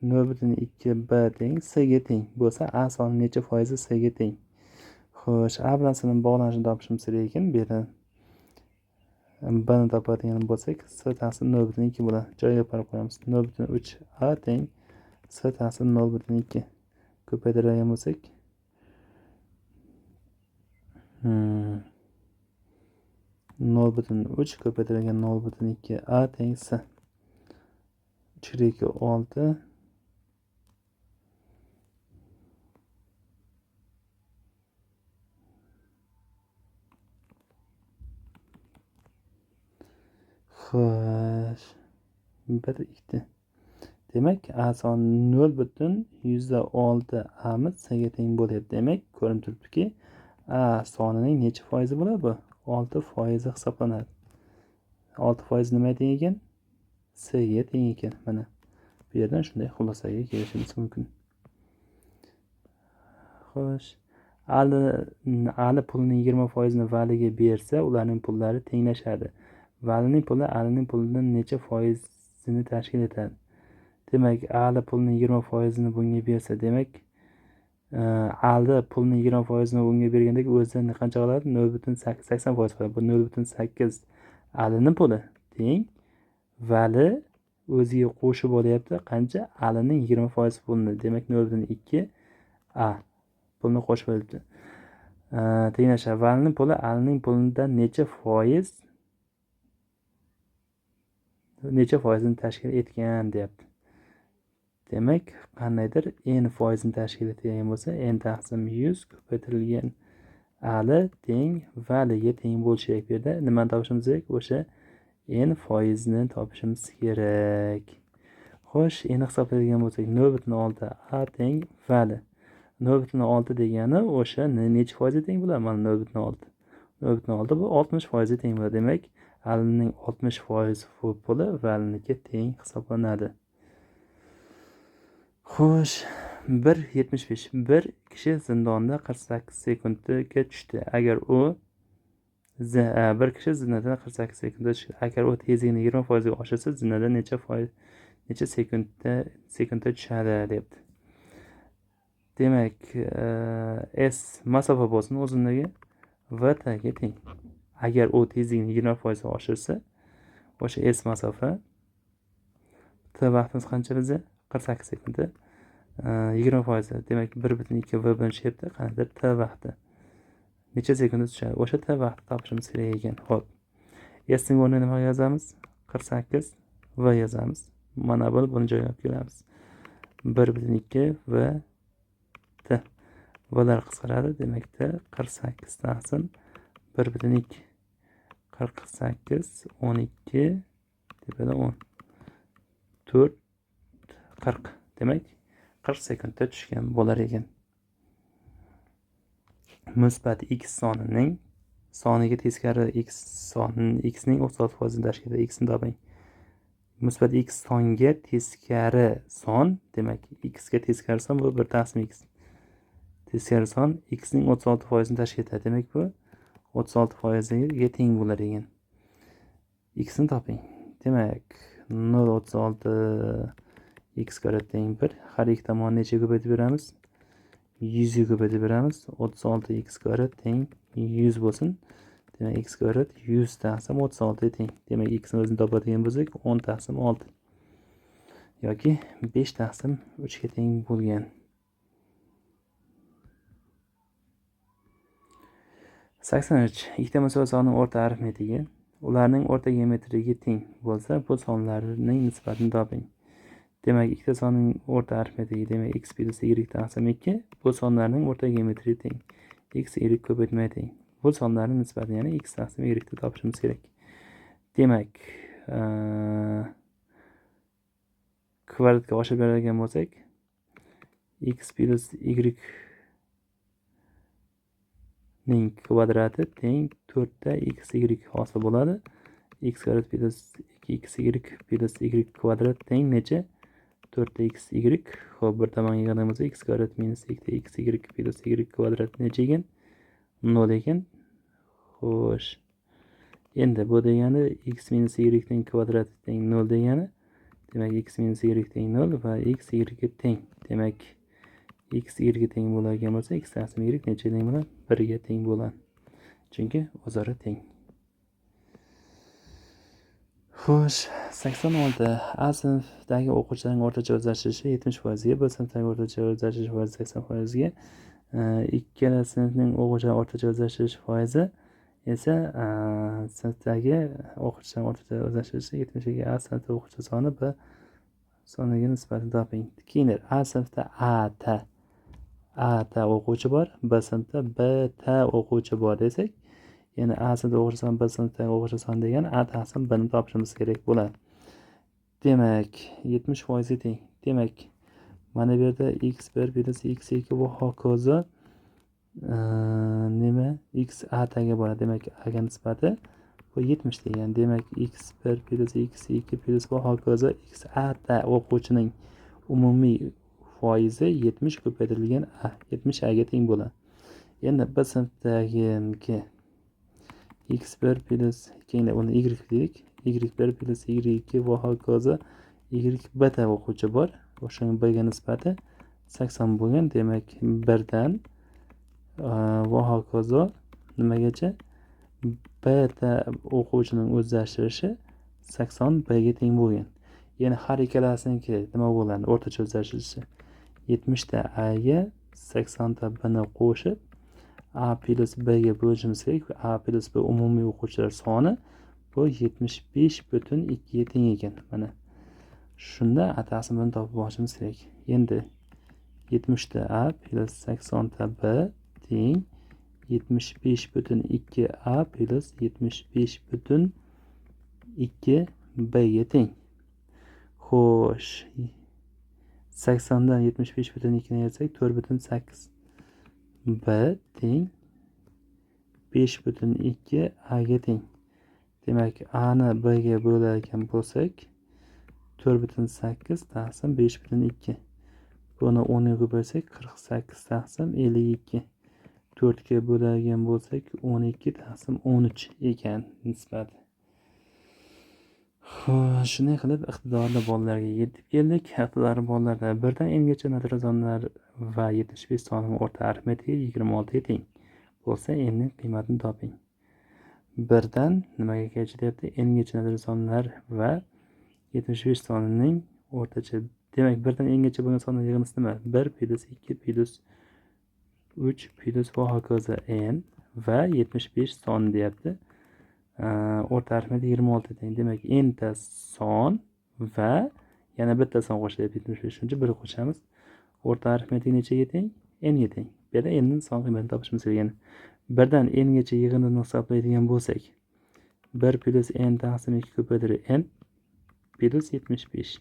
0.2 B teng C ga teng bo'lsa, A soni necha foizi C ga teng? Xo'sh, A bilan C ning bog'lanishini topishimiz kerak ekan. Bu yerda B ni topadigan bo'lsak, C taqsim 0.2 bo'ladi. Joyiga aparib qo'yamiz. 0.3 A teng C taqsim 0.2. Ko'paytiradigan bo'lsak, 0.3 ko'paytirilgan 0.2 A teng C. 3 2 6 Xo'sh, 1 2. Demak, A soni 0.6 A'miz C ga teng bo'lyapti. Demak, ko'rinib turibdiki, A sonining necha foizi bo'ladi bu? 6% hisoblanadi. 6% nimaga teng ekan? C ga teng ekan. Mana bu yerdan shunday xulosaga kelishimiz mumkin. Xo'sh, Ali pulning 20% ni Valiga bersa, ularning pullari tenglashadi. Valining puli Alining pulidan necha foizini tashkil etadi? Demak, Ali pulning 20% ni bunga bersa, demak, Ali pulning 20% ni unga bergandek o'zidan qancha qoladi? 0.80% qoladi. Bu 0.8 Alining puli teng Vali o'ziga qo'shib olyapti qancha? Alining 20% pulini. Demak, 0.2 A pulni qo'shib olyapti. Tenglashadi. Valining puli Alining pulidan necha foizini tashkil etgan deyapti. Demak, qandaydir n foizini tashkil etgan bo'lsa, n taqsim 100 ko'paytirilgan Ali teng Valiga teng bo'lishi kerak. Bu yerda nimani topishimiz kerak? O'sha n foizini topishimiz kerak. Xo'sh, n hisoblaydigan bo'lsak 0.6 A teng Vali. 0.6 degani o'sha necha foizga teng bo'ladi? Mana 0.6. 0.6 bu 60% ga teng bo'ladi. Demak, Alining 60% puli Valiniki teng hisoblanadi. Xo'sh, 1.75. Bir kishi zindonda 48 sekundga tushdi. Agar u bir kishi zindonda 48 sekundga tushdi. Agar u tezligini 20% ga oshirsa, zindonda necha sekundda tushadi debdi. Demak, S masofa bo'lsin uzunligi V T ga teng. Agar u tezligini 20% ga oshirsa, o'sha S masofa T vaqtimiz qancha bizda? 48 sekundda 20%. Demak, 1.2 V bo'lishyapti. Qandaydir T vaqti necha sekundda tushadi? O'sha T vaqtni topishimiz kerak ekan. Xo'p. S ning o'rniga nima yozamiz? 48 V yozamiz. Mana buni joyiga olib kelamiz. 1.2 V T. Vlar qisqaradi. Demak, T 48 taqsim 1.2. 48 12 tepada 10. 4 40. Demak, 40 sekundda tushgan bo'lar ekan. Musbat x sonining soniga teskari x soni x ning 36% tashkil etadi. X ni toping. Musbat x songa teskari son, demak x ga teskari son bu 1 taqsim x. Teskari son x ning 36% tashkil etadi. Demak bu 36% ga teng bo'lar ekan. X ni toping. Demak 0.36 x kvadrat teng 1. Har ikki tomonni nechaga ko'paytirib beramiz? 100 ga ko'paytirib beramiz. 36 x kvadrat teng 100 bo'lsin. Demak x kvadrat 100 taqsim 36 teng. Demak x ni o'zini topadigan bo'lsak 10 taqsim 6 yoki 5 taqsim 3 ga teng bo'lgan. 83. Ikkita musbat sonning o'rta arifmetigi ularning o'rta geometriga teng bo'lsa, bu sonlarning nisbatini toping. Demak, ikkita sonning o'rta arifmetigi, demak x plus y taqsim 2 bu sonlarning o'rta geometriga teng. X y ko'paytmaya teng. Bu sonlarning nisbatini, ya'ni x taqsim y ni topishimiz kerak. Demak, kvadratga oshirib beradigan bo'lsak, x plus y ning kvadrati teng 4 ta x y hosil bo'ladi. X kvadrat plus 2x y plus y kvadrat teng necha? 4 ta x y. Xo'p, bir tomonga yig'adigan bo'lsak, x kvadrat minus 2 ta x y plus y kvadrat necha ekan? 0 ekan. Xo'sh. Endi bu degani x minus y ning kvadrati teng 0 degani. Demak, x minus y teng 0 va x y ga teng. Demak, x y ga teng bo'ladigan bo'lsa, x taqsim y necha teng bo'ladi? 1 ga teng bo'ladi. Chunki o'zaro teng. Xo'sh, 86. A sinfdagi o'quvchilarning o'rtacha o'zlashtirishi 70% ga, B sinfdagi o'rtacha o'zlashtirish foizi 80% ga, ikkala sinfning o'quvchilar o'rtacha o'zlashtirish foizi esa sinfdagi o'quvchilar o'rtacha o'zlashtirishi 70 ga, A sinfda o'quvchi soni B soniga nisbatini toping. Keyin A sinfda A ta o'quvchi bor, B sinfda B ta o'quvchi bor desak, ya'ni A sinfda o'quvchi soni B sinfdagi o'quvchi soni degani A taqsim B ni topishimiz kerak bo'ladi. Demak, 70% ga teng. Demak, mana bu yerda x1 plus x2 va hokazo nima x a taga boradi. Demak, a ga nisbati bu 70 degan. Demak, x1 plus x2 plus va hokazo x a ta o'quvchining umumiy foizi 70 ko'paytirilgan a, 70 a ga teng bo'ladi. Endi B sinfdagi x1 plus keyin uni y deylik. y1 plus y2 va hokazo y b ta o'quvchi bor. O'shaning b ga nisbati 80 bo'lgan. Demak, 1dan va hokazo nimagacha b ta o'quvchining o'zlashtirishi 80 b ga teng bo'lgan. Ya'ni har ikkalasiniki nima bo'ladi? O'rtacha o'zlashtirishi 70 ta a ga 80 ta b ni qo'shib a plus b ga bo'lishimiz kerak. A plus b umumiy o'quvchilar soni bu 75,2 ga teng ekan. Mana shunda a taqsim b ni topib olishimiz kerak. Endi 70 ta a plus 80 ta b teng 75,2 a plus 75,2 b ga teng. Xo'sh, 80 dan 75,2 ni ayirsak 4,8 b teng 5,2 a ga teng. Demak, a ni b ga bo'larkan bo'lsak 4,8 taqsim 5,2. Buni 10 ga ko'paytirsak 48 taqsim 52. 4 ga bo'ladigan bo'lsak 12 taqsim 13 ekan nisbati. Xo'sh, shunday qilib iqtidorli bolalarga yetib keldik. Iqtidorli bolalarda 1dan n gacha natural sonlar va 75 sonining o'rta arifmetigi 26 ga teng bo'lsa, n ning qiymatini toping. 1dan nimaga gacha deyapti? N gacha natural sonlar va 75 sonining o'rtacha. Demak, 1dan n gacha bo'lgan sonlar yig'indisi nima? 1 plus 2 plus 3 plus va hokazo n va 75 son deyapti. O'rta arifmetik 26 teng. Demak, n ta son va yana bitta son qo'shilyapti 75. Shuning uchun 1 qo'shamiz. O'rta arifmetik nechaga teng? N ga teng. Bu yerda n ning son qiymatini topishimiz kerak. Ya'ni 1dan n gacha yig'indini hisoblaydigan bo'lsak, 1 plus n taqsim 2 ko'paytirib n plus 75.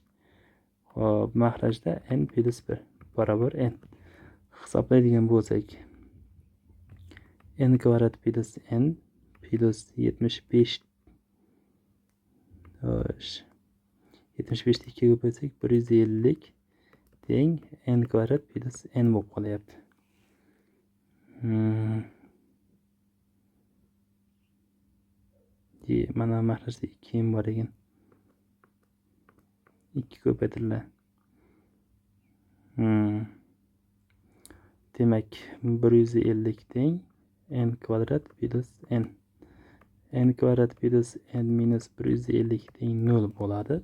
Xo'p, mahrajda n plus 1 barobar n. Hisoblaydigan bo'lsak, N kvadrat plyus n plyus 75. Xo'sh, 75 ni 2 ga ko'paytirsak 150 teng n kvadrat plyus n bo'lib qolyapti. Mana mahrajda 2 m bor ekan. 2 ko'paytiriladi. Demak, 150 teng n kvadrat plyus n. N kvadrat plyus n minus 150 teng 0 bo'ladi.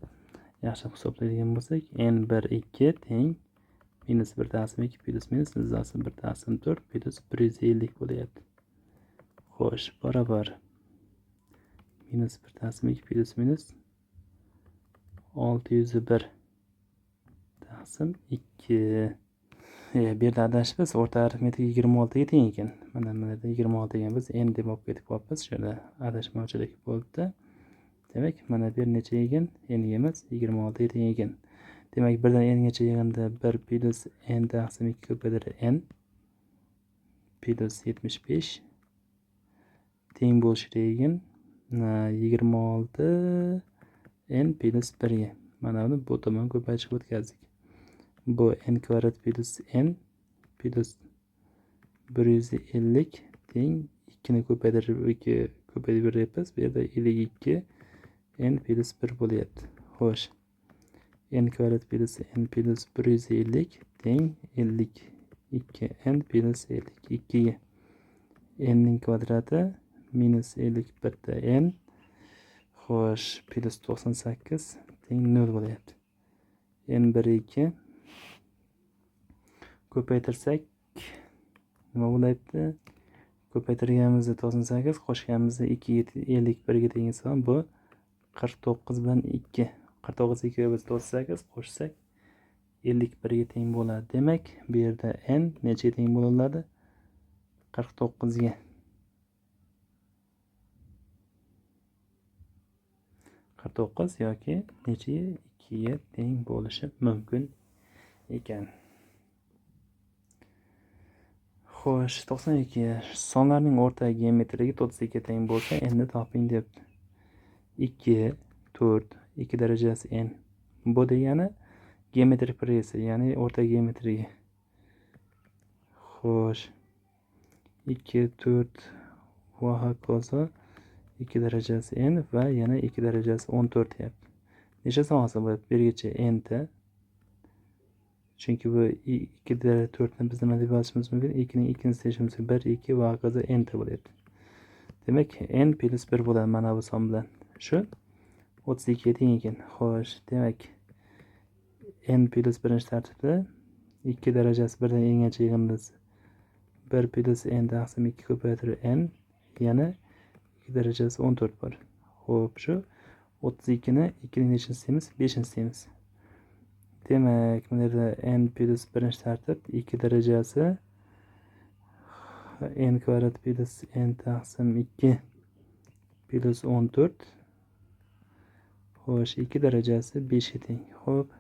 Yaxshi hisoblaydigan bo'lsak, n 1 2 teng minus 1 taqsim 2 plyus minus 1 taqsim 4 plyus 150 bo'lyapti. Xo'sh, barobar minus 1 taqsim 2 plyus minus 601 taqsim 2. Bu yerda adashibmiz, o'rta arifmetik 26 ga teng ekan. Mana bu yerda 26 ekan, biz n deb olib ketib qolibmiz. Shu yerda adashmovchilik bo'libdi. Demak, mana bu yer necha ekan? N emas, 26 ga teng ekan. Demak, birdan n gacha yig'indi 1 plyus n taqsim 2 ko'paytirib n plyus 75 teng bo'lishi kerak ekan 26 n plyus 1 ga. Mana buni bu tomon ko'paytirib o'tkazdik. Bu n kvadrat plyus n plyus 150 teng 2 ni ko'paytirib 2 ko'paytirib beryapmiz. Bu yerda 52 n plyus 1 bo'lyapti. Xo'sh, n kvadrat plyus n plyus 150 teng 52 n plyus 52 ga. N ning kvadrati minus 51 ta n, xo'sh, plyus 98 teng 0 bo'lyapti. N 1 2 ko'paytirsak nima bo'lyapti? Ko'paytirganimizda 98, qo'shganimizda 2 51 ga teng son, bu 49 bilan 2. 49 2 ga 98 qo'shsak 51 ga teng bo'ladi. Demak, bu yerda n nechaga teng bo'ladi? 49 ga. 49 yoki nechaga? 2 ga teng bo'lishi mumkin ekan. Xo'sh, 92. Sonlarning o'rta geometrigi 32 ga teng bo'lsa, n ni toping debdi. 2, 4, 2 darajasi n. Bu degani geometrik progressiya, ya'ni o'rta geometrigi. Xo'sh, 2, 4 va hokazo 2 darajasi n va yana 2 darajasi 14 deyapti. Necha son hosil bo'ladi? Bu yergacha n ta. Chunki bu 2 daraja 4 ni biz nima deb yozishimiz mumkin? 2 ning ikkinchisi deyishimiz mumkin. 1, 2 va hokazo n ta bo'lyapti. Demak, n plyus 1 bo'ladi mana bu son bilan. Shu 32 ga teng ekan. Xo'sh, demak, n plyus birinchi tartibda 2 darajasi 1 dan n gacha yig'indisi 1 plyus n taqsim 2 ko'paytirib n, yana 2 darajasi 14 bor. Xo'p, shu 32 ni 2 ning nechinchisi deymiz? 5-inchisi deymiz. Demak, bu yerda n plyus birinchi tartib 2 darajasi n kvadrat plyus n taqsim 2 plyus 14. Xo'sh, 2 darajasi 5 ga teng. Xo'p,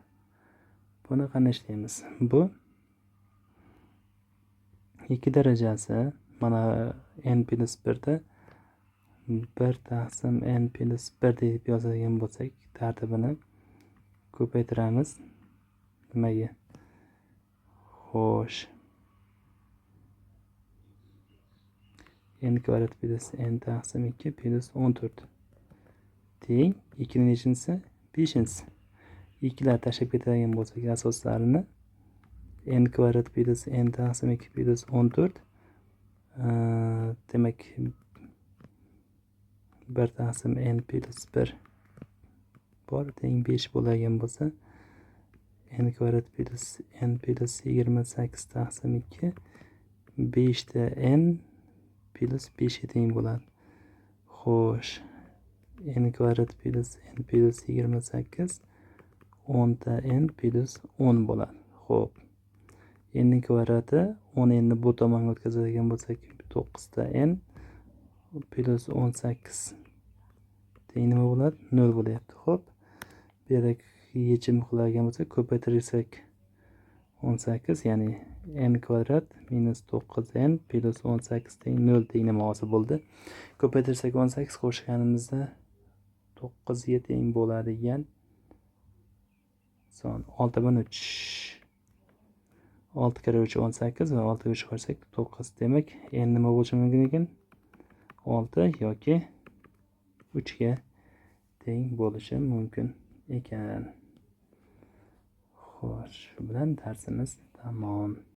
buni qanday ishlaymiz? Bu 2 darajasi mana n plyus 1 da 1 taqsim n plyus 1 deb yozadigan bo'lsak, tartibini ko'paytiramiz. Nimaga? Xo'sh, n kvadrat plyus n taqsim 2 plyus 14 teng 2 ning nechinchisi? 5-inchisi. 2lar tashlab ketadigan bo'lsak asoslarini n kvadrat plyus n taqsim 2 plyus 14, demak 1 taqsim n plyus 1 bor teng 5 bo'ladigan bo'lsa, n kvadrat plyus n plyus 28 taqsim 2 5 ta n plyus 5 ga teng bo'ladi. Xo'sh, n kvadrat plyus n plyus 28 10 ta n plyus 10 bo'ladi. Xo'p, n ning kvadrati 10 n ni bu tomonga o'tkazadigan bo'lsak 9 ta n plyus 18 teng nima bo'ladi? 0 bo'lyapti. Xo'p, bu yerda yechim qiladigan bo'lsak ko'paytirsak 18, ya'ni N kvadrat minus 9 n plyus 18 teng 0 tenglama hosil bo'ldi. Ko'paytirsak 18, qo'shganimizda 9 ga teng bo'ladigan son 6 bilan 3. 6 karra 3 18 va 6 ga 3 qo'shsak 9. Demak, n nima bo'lishi mumkin ekan? 6 yoki 3 ga teng bo'lishi mumkin ekan. Xo'sh, shu bilan darsimiz tamom.